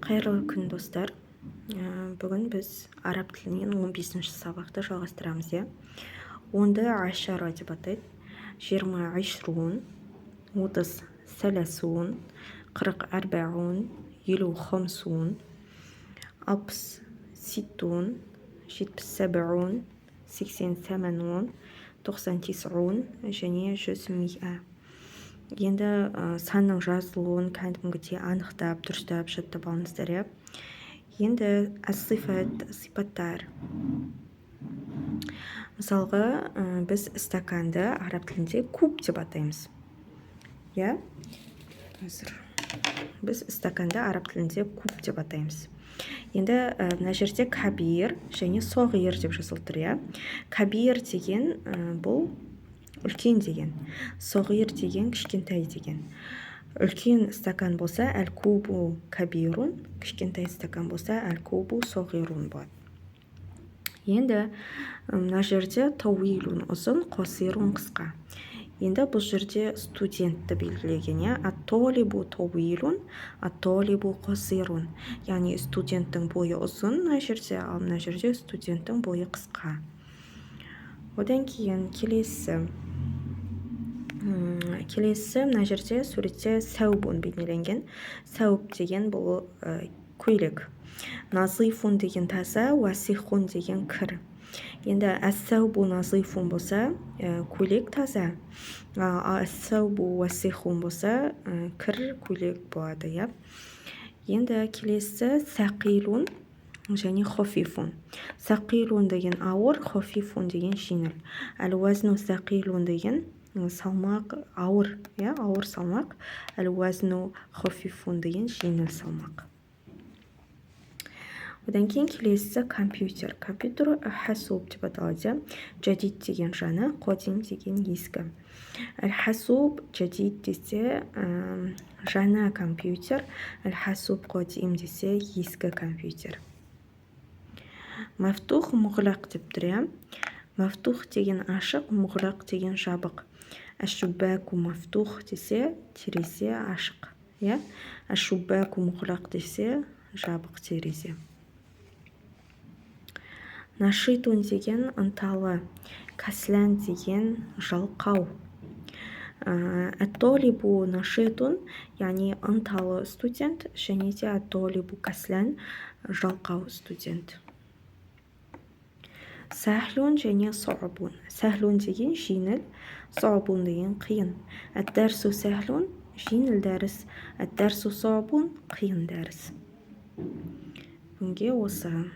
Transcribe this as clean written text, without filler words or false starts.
Қайырлы күн, достар! Бүгін біз араб тілінен 15 сабақты жалғастырамыз, иә. 10-ды عشرة деп атайды, 20 عشرون, 30 ثلاثون, 40 أربعون, 50 خمسون, 60 ستون, 70 سبعون, 80 ثمانون, 90 تسعون және 100 مئة. Енді санның жазылуын кәдімгідей анықтап, дұрыстап жаттап алыңыздар, иә. Енді الصفات, сипаттар. Мысалға, біз стаканды араб тілінде كوب деп атаймыз, иә. Қазір біз стаканды араб тілінде كوب деп атаймыз. Енді мына жерде كبير және صغير деп жазылып тұр, иә. كبير деген бұл үлкен деген, صغير деген кішкентай деген. Үлкен стакан болса, الكوب كبير, кішкентай стакан болса, الكوب صغير болады. Енді мына жерде طويل ұзын, قصير қысқа. Енді бұл жерде студентті белгілеген, иә. الطالب طويل, الطالب قصير, яғни студенттің бойы ұзын мына жерде, ал мына жерде студенттің бойы қысқа. Одан кейін келесі мына жерде суретте ثوب бейнеленген. ثوب деген бұл көйлек. نظيف деген таза, وسخ деген кір. Енді الثوب نظيف болса, көйлек таза, الثوب وسخ болса, кір көйлек болады, иә. Енді келесі ثقيل және خفيف. ثقيل деген ауыр, خفيف деген жеңіл. الوزن ثقيل деген салмақ ауыр, иә, ауыр салмақ. الوزن خفيف деген жеңіл салмақ. Одан кейін келесісі компьютер. Компьютер حاسوب деп аталады, иә. جديد деген жаңа, قديم деген ескі. الحاسوب جديد десе, жаңа компьютер, الحاسوب قديم десе, ескі компьютер. مفتوح, مغلق деп тұр, иә. مفتوح деген ашық, مغلق деген жабық. الشباك مفتوح десе, терезе ашық, иә. الشباك مغلق десе, жабық терезе. نشيط деген ынталы, كسلان деген жалқау. الطالب نشيط, яғни ынталы студент, және де الطالب كسلان, жалқау студент. سهل және صعب. سهل деген жеңіл, صعب деген қиын. الدرس سهل, жеңіл дәріс, الدرس صعب, қиын дәріс. Бүгінге осы.